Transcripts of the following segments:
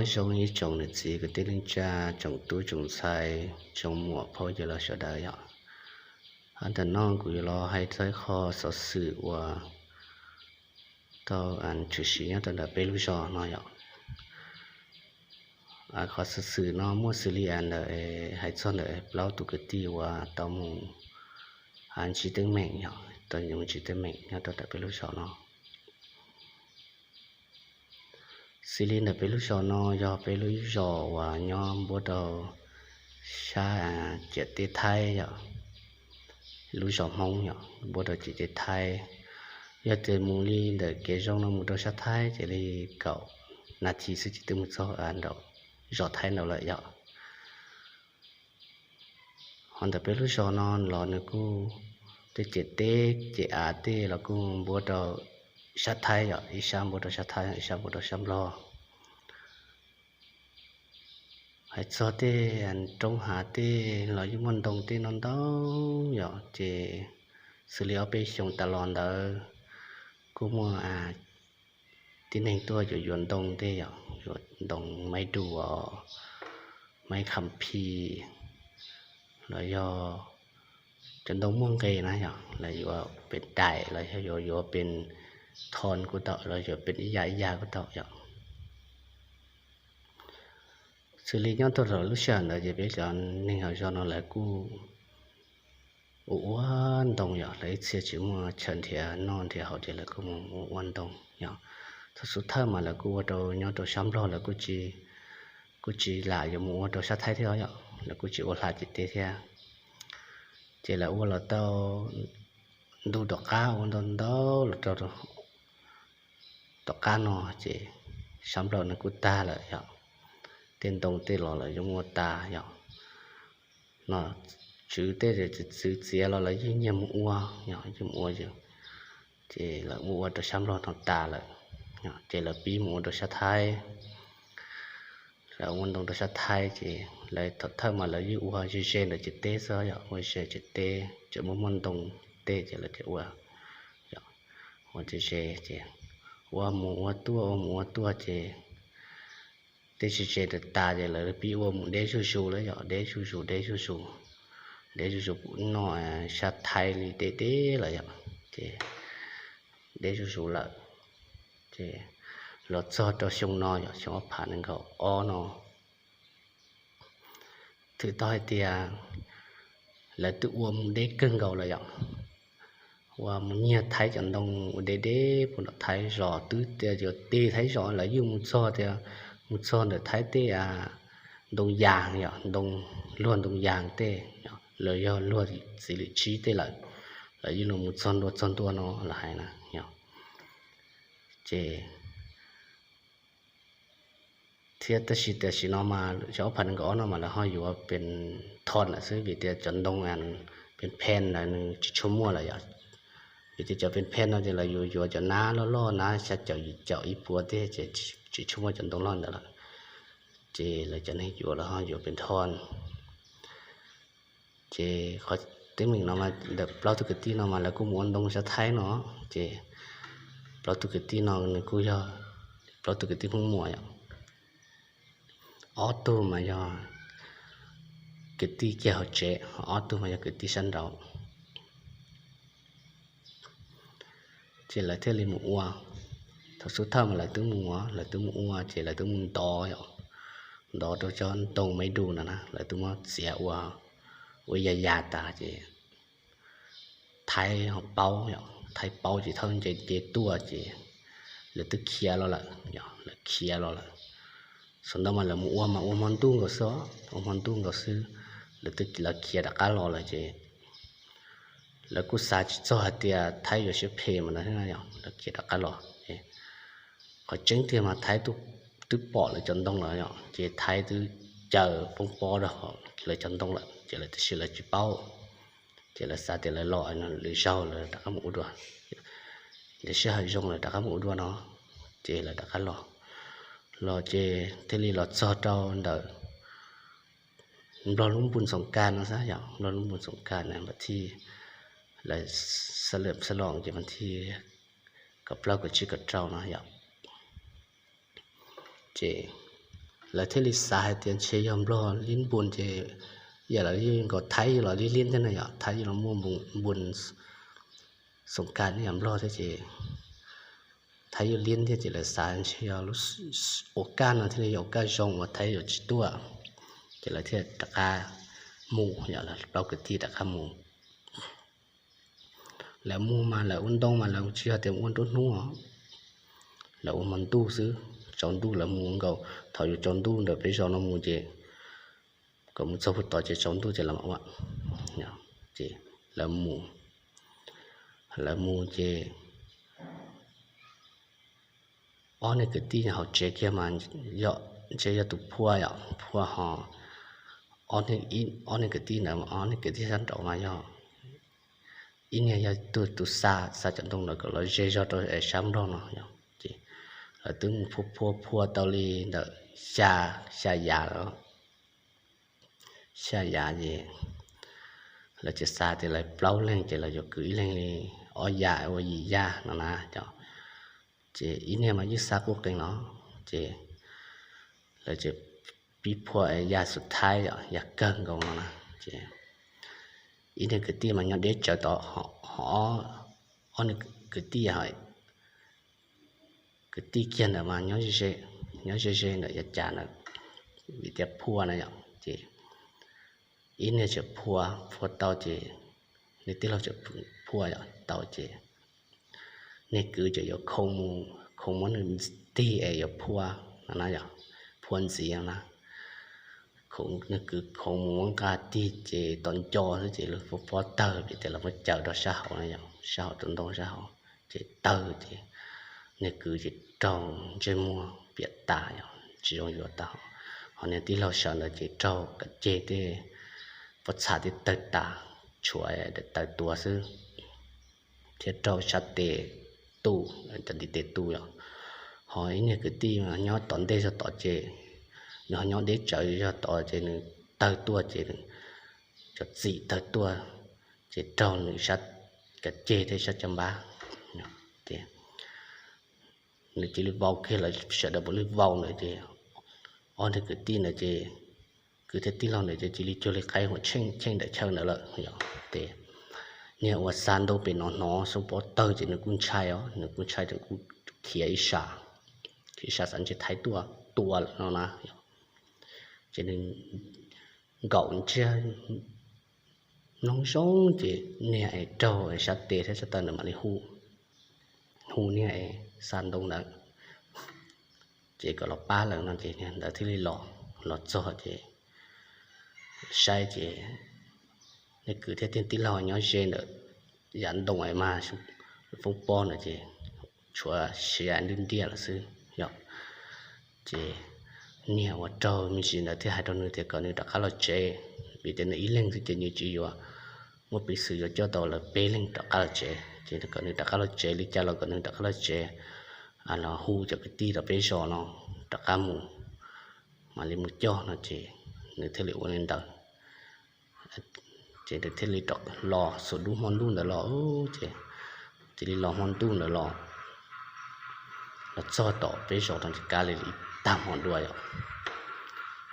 Nyob zoo ib tsoom niam txiv kwv tij neej tsa, tsoom tub tsoom ntxhais, tsoom muam phauj ywg los sawv daws yom. Ntawm no kuv yuav los hais txog qhov xov xwm uas tau tshwm sim nyob rau ntawm peb lub zos no yom. Qhov xov xwm no muaj xws li ntawm, hais txog ntawm plaub tus kwv tij uas tau mus ntsib teeb meem yom, tau mus ntsib teeb meem nyob rau ntawm peb lub zos no. Xws li ntawm peb lub zos no yog peb lub zos uas nyob npuab rau sab ciam teb Thaib yom, lub zos Hmoob yom, npuab rau ciam teb Thaib. Yog tias mus li ntawm kev zoo no mus rau sab Thaib ces li kaum nas this xwb ces twb mus txog zos Thaib ntawd lawm yom. Ho ntawm peb lub zos no los nws kuj tej ciam teb ciam av tej los kuj npuab rau sab Thaib yom, ib sab npuab rau sab Thaib, ib sab npuab rau sab Nplog. Hais txog tej roob hav tej los yeej muaj ntoo tej no ntau yom, ces xws li ob peb xyoos tas los ntawd kuj muaj tib neeg tuaj yuav yuav ntoo tej yom, yuav ntoo maib du os, maib kham phi, los yog cov ntoo muaj nqe na yom, los yuav pes dais los yog yuav yuav pes thon kuj tau, los yuav pes ib yam ib yam kuj tau yom. Xws li nyob rau lub sij hawm ntawd ces peb cov neeg hauv zos no lawv kuj ua ua ntoo yom, lawv ib txhia tsis muaj chaw nrhiav noj nrhiav haus ces lawv kuj mus ua ua ntoo yom. Thaum xub thawj mas lawv kuj ua rau nyob rau sab Nplog, lawv kuj tsis lam yuav mus ua rau sab Thaib thiab yom, lawv kuj tsis ua hla ciam teb thiab. Ces lawv ua los tau ntu tom qab ua ntau ntau los rau tom qab no ces sab Nplog nws kuj tag lawm yom, tej ntoo tej los lawv yeej ua tas yom. No tswv tej txwv txiav los lawv yeej nyiag mus ua yom, yeej mus ua, ces lawv ua ua rau sab Nplog no tas lawm, ces lawv pib mus ua rau sab Thaib. Lawv ua ntoo rau sab Thaib ces lawv thaum thawj mas lawv yeej ua ze ze ntawm ciam teb xwb yom, ua ze ciam teb, tseem muaj muaj ntoo tej ces lawv thiaj ua, ua ze ze ces ua mus ua tuaj ua mus ua tuaj ces tej ze ze ntawd tas ces lawv pib ua mus deb zuj zus lawm yom, deb zuj zus deb zuj zus, deb zuj zus noj sab Thaib li deb deb lawm yom, ces deb zuj zus lawm. Ces los txog rau xyoo no yom, xyoo ob phav nees nkaum ob no, thwm tau hais tias lawv twb ua mus deb kawg nkaus lawm yom. Ua mus nyiag Thaib cov ntoo ua deb deb puag nram Thaib zos, twb tias yuav tig Thaib zos lawv yeej mus txog tias, mus txog ntawm Thaib tej ntoo yas yom, ntoo, luag ntoo yas tej, los yog luag txiv lwm tsib tej lawm, lawv yeej los mus txog ntua txog ntua no lawv hais na yom. Ces thiab tab sis tam sim no mas xyoo ob phav nees nkaum ob no mas lawv ho yuav pes thon lawm xwb, vim tias cov ntoo pes phen ntawd nws tsis tshua muaj lawm yom. Vim tias cov pes phen no ces lawv yuav yuav cov nab loj loj, nab xya caum yim caum ib puas tej ces tsis tshua muaj cov ntoo loj ntawd lawm, ces lawv cov neeg yuav los ho yuav pes thon. Ces qhov teeb meem no mas ntawm plaub tug kwv tij no mas lawv kuj mus ua ntoo sab Thaib no, ces plaub tug kwv tij no nws kuj yog plaub tug kwv tij Hmoob Muas yom. Ob tug mas yog kwv tij kiag hauv tsev, ob tug mas yog kwv tij sab nraud. Ces lawv thiaj li mus ua. Thaum xub thawj mas lawv twb mus, lawv twb mus ua ces lawv twb mus ntov, ntov rau cov ntoo maib du no na, lawv twb muab txiav ua, ua ya ya tas ces Thaib ho paub, Thaib paub ces thawj nce nce tuaj ces lawv twb khiav los lawm, lawv khiav los lawm. Xav ntau mas lawv mus ua mas ua hmo ntuj nkaus xwb, ua hmo ntuj nkaus xwb, lawv twb, lawv khiav rov qab los lawm ces lawv kuj xav tsis txog hais tias Thaib yuav siab phem mas no, lawv khiav rov qab los. Qhov tseeb tiag mas Thaib twb pom lawv cov ntoo lawm yom, ces Thaib twb caws poob pob rau lawv cov ntoo lawm ces lawv, tiam sis lawv tsis paub. Ces lawv xav tias lawv los lwm zaug lawv rov qab mus ua dua, lawv sij hawm zoo lawv rov qab mus ua dua no, ces lawv rov qab los. Los ces thiaj li los txog rau ntawm Nplog lub npus Ntxoov Kas no xwb yom, Nplog lub npus Ntxoov Kas na, mas thij, lawv xab lwm xab loos ces mas thij kaum plaub kaum tsib kaum rau no yom. Ces Lawv thiaj li xav hais tias ntshe yog Nplog li npun ces yam lawv yeej nkaus Thaib los li liab thiab na yom, Thaib los muaj npun Xoom Kas ne yom, Nplog thiab ces Thaib yuav liab thiab ces lawv xav ntshe yog lub ua kaj no thiaj li yog ua kaj zoo uas Thaib yuav tsis tuaj, ces lawv thiaj rov qab mus yom, lawv plaub kwv tij rov qab mus. Lawv mus mas lawv ua ntoo mas lawv tsis yog tias ua nruab hnub, lawv ua hmo ntuj xwb, tsaus ntuj lawv mus nkaus, thaum yuav tsaus ntuj ntawm peb zos no mus ces kom mus txog puag tod ces tsaus ntuj ces lawv mam ua. Ces lawv mus, lawv mus ces ob niag kwv tij hauv tsev kiag mas ntshe yog tus phua yom, phua ho ob niag kwv tij ntawd, ob niag kwv tij sab nraud mas yog ib niag yog tus xa, xa cov ntoo ntawd kom los ze zog rau sab Nplog no. Ces lawv twb mus phua phua phua tau li ntawm xya, xya yam lawm, xya yam ces lawv tseem xav tias lawv plaub leeg ces lawv yuav kwv ib leeg li ob yam ua yim yam no na. Ces ib niag mas yeej xa quj qees los ces lawv tseem pib phua yam xub thaib yom, yam kawg nkaus no na. Ces ib niag kwv tij mas nyob deb tsawv tod, ho ob niag kwv tij, kwv tij kiag ntawd mas nyob ze ze ntawm yav cas ntawd, vim tias phua na yom. Ces ib niag tseem phua, phua tau ces niag tij laug tseem phua yom tau ces niag kwv ces yuav khoo mus, khoo muab nws tig es yuav phua no na yom, phua ntxiv na. Nws kwv khoo mus muab nqa tig ces tom nco xwb ces lub pob pob tawg ces lawv muab caws rau sab hauv na yom, sab hauv tus ntoo sab hauv ces tawg ces niag kwv ces raug ntsej muag piam tas yom, tsis zoo yuav tau. Ho niag tij laug sawv ntawd ces raug kav ceg tej pob txha tej tawg tas, tshuav daim taw tuav xwb, thiab raug sab tes tu, cov ntiv tes tu yom. Ho ib niag kwv tij nyob tom ntej zog tod ces nws ho nyob deb tsawv zog tod ces nws tawg tuaj ces nws cov txim tawg tuaj ces raug nws sab kav ceg thiab sab caj npab ces nws cia li vau kiag, lawv sawv daws puav leej vau ntawd ces ob niag kwv tij ntawd ces kwv thiab tij laug ntawd ces cia li cuag li qaib huam tsheej tsheej ntawm chaw ntawd lawm yom. Ces niag uas xa ntoo pem no hnov xoo pob tawg ces nws kuj ntshai os, nws kuj ntshai ces kuj khiav ib sab, khiav ib sab xav ntshe Thaib tuaj tua lawm no na. Ces nws nkaum ntsiag mloog zoo ces niag es raug sab tes thiab sab taw ntawd mam li hu, hu niag es xa ntoo ntawd ces kom los pab lawm no ces niag ntawd thiaj li los, los txog ces saib ces niag kwv thiab tij laug nyob ze ntawm yav ntoo es mas foob pob ntawd ces tshuav siav ntiaj ntiaj lawm xwb yom. Ces niag uas raug me ntsis ntawd thiaj hais rau nws tias kom nws rov qab los tsev, vim tias nws ib leeg xwb ces nws tsis yuav muaj peev xwm yuav coj tau lawv peb leeg rov qab los tsev, ces kom nws rov qab los tsev, li cas los kom nws rov qab los tsev, los hu cov kwv tij rau peb zos no rov qab mus, mam li mus coj no ces nws thiaj li ua li ntawd. Ces nws thiaj li rov los xuas dub hmo ntuj ntawd los ces cia li los hmo ntuj ntawd los, los txog tom peb zos no ces kav li tag hmo dua yom.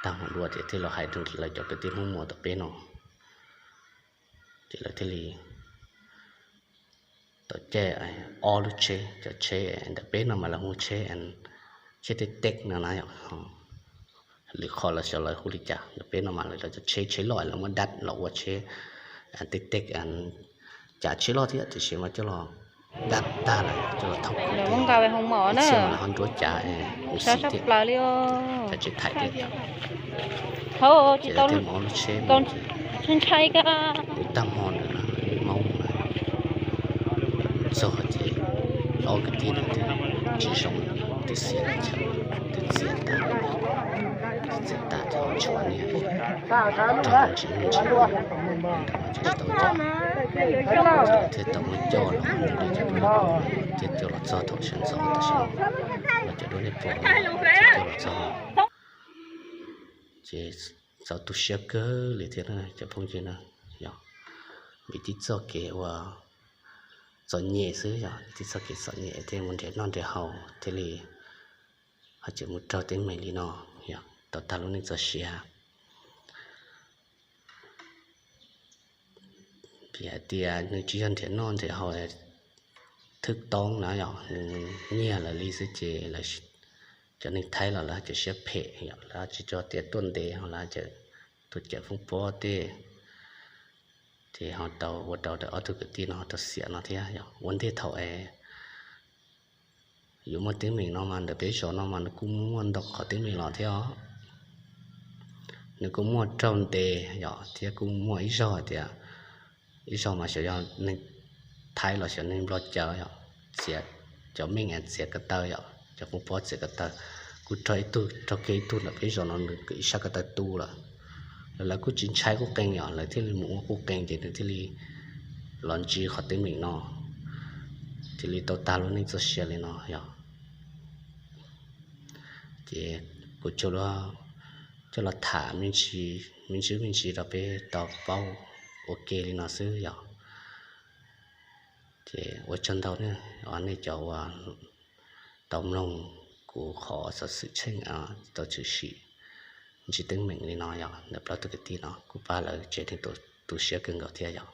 Tag hmo dua ces thiaj los hais rau lawv cov kwv tij Hmoob Muas tom peb no, ces lawv thiaj li tau caij ob lub tsheb, cov tsheb ntawm peb no mas lawv hu tsheb, tsheb tej tej no na yom. Lwm qhov los xyov lawv hu li cas, ntawm peb no mas lawv cov tsheb, tsheb loj lawv muab dab los ua tsheb tej tej, cas tsheb loj thiab tiam sis mas coj los dab tag lawm coj los thauj ib txhia mas lawv ho nruab cav mus xim thiab, cas tsheb thaim thiab. Ces lawv thiaj mus ob lub tsheb mus, mus tag hmo ntawd na, lawv maub na, txog ces ob kwv tij ntawd twb tsis zoo, twb xiam, twb txias tas, twb txias tas ces tshuav niag raug ntsis ntsis ntawd mas tsis tau cas, ces lawv thiaj tau muab coj los mus li cov, thiaj coj los txog thaum sawv ntxov tab sis mas cov duab nej pom thiaj coj los txog. Ces txaus tu siab kawg li thiab cov phooj ywg na, yog vim tib txoj kev uas txom nyem xwb, yog tib txoj kev txom nyem thiaj mus nrhiav noj nrhiav haus thiaj li ho tseem mus raug teeb meem li no, yog tau tag lub neej txoj sia. Vim hais tias nws tsis yog nrhiav noj nrhiav haus thwb toob na yom, nws nyiag lawv li xwb ces cov neeg Thaib los lawv cov siab phem yom, lawv tsis tso tias tuaj ntes ho lawv cawm, tuaj cawm Foob Pob tej, ces ho tau ua rau ob tug kwv tij no tau xiam no thiab yom. Ua ntej thaum es yuav muaj teeb meem no mas ntawm peb zos no mas nws kuj muaj ntau qhov teeb meem los thiab os. Nws kuj muaj raug ntes yom, thiab kuj muaj ib zaug hais tias, ib zaug mas xyov yog neeg Thaib los xyov neeg Nplog cawv yom, txiav, cov meej txiav ko taw yom, cov Foob Pob txiav ko taw, kuj raug ib tug, raug kiag ib tug ntawm peb zos no nws ib sab ko taw tu lawm. Lawv kuj tsis ntshai kuj qee yom, lawv thiaj li mus ua kuj qee ces nws thiaj li los ntsib qhov teeb meem no, thiaj li tau tag lub neej txoj sia li no yom. Ces kuv coj los tham me ntsis me ntsis rau peb tau paub ua ke li no xwb yom. Ces ua tsaug ntau nej cov uas tau mloog kuv qhov xov xwm tsheej tau tshwm sim ntsib teeb meem li no yom, ntawm plaub tug kwv tij no kuj pab lawv tsev neeg tu siab kawg nkaus thiab yom.